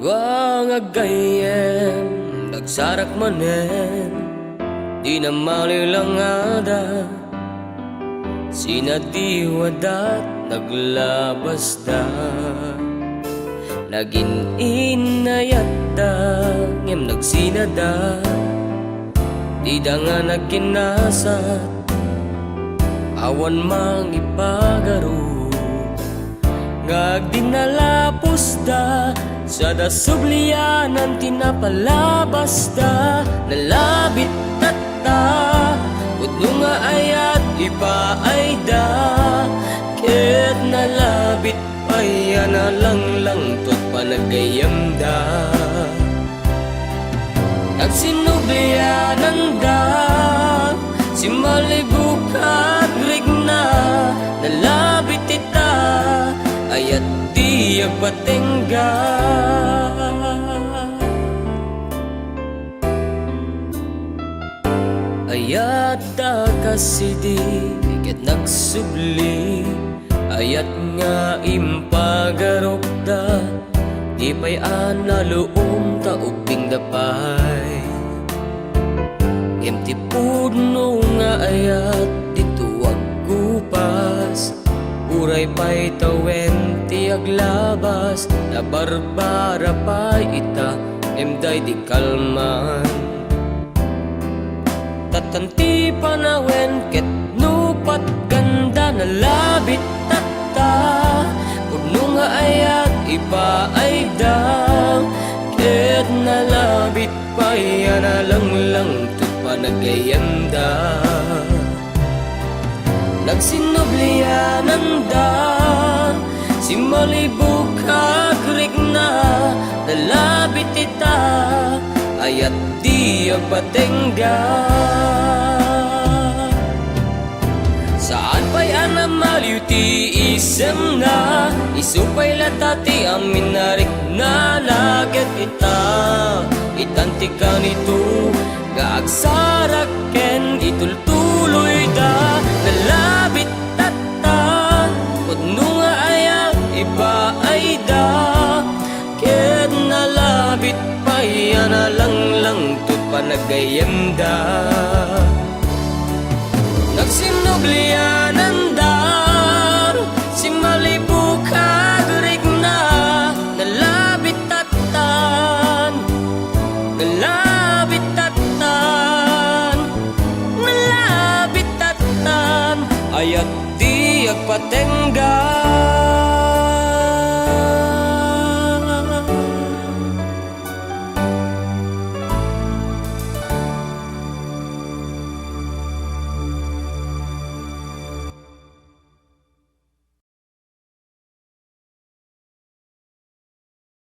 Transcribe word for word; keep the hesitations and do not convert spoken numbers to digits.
Wa nga aggayyem, nagsarak manen, di na malilangada. Sinadiwadat naglabasda. Nagin-inayatda, ngem nagsinada. Dida nga nagkinasat, awan mangipagarup. Nga agdinalapusda, sada sublianan ti napalabasda. Nalabit tatta, pudno nga ayat ipaayda, ket nalabit pay a nalanglangto ti panaggayyemda. Nagsinubliananda, simmalibuk agrikna, nalabit ita, ayat ti agpatengga. Ayat da kasidi ket nagsubli, ayat nga impagarupda, di pay a naluom ta ubbingda pay. Ngem ti pudno nga ayat dito aggupas, uray pay tawen ti aglabas, nabarbara pay ita, ngem daydi kalman. Tattan ti panawen ket no patganda, nalabit tatta, pudno nga ayat ipaayda, ket nalabit pay a nalanglangto ti panaggayyemda. Nagsinubliananda, simmalibuk agrikna, nalabit ita, ayat ti agpatengga. Saan pay a namaliw ti isemna, isu pay latta ti amin a riknana ket ita, itan ti kanito nga agsarak ken itultuloyda. Nalabit tatta, pudno nga ayat ipaayda, ket nalabit pay a nalanglangto ti panaggayyemda. Nagsinubliananda, simmalibuk agrikna, nalabit tattan, nalabit tattan, nalabit tattan, ayat ti agpatengga.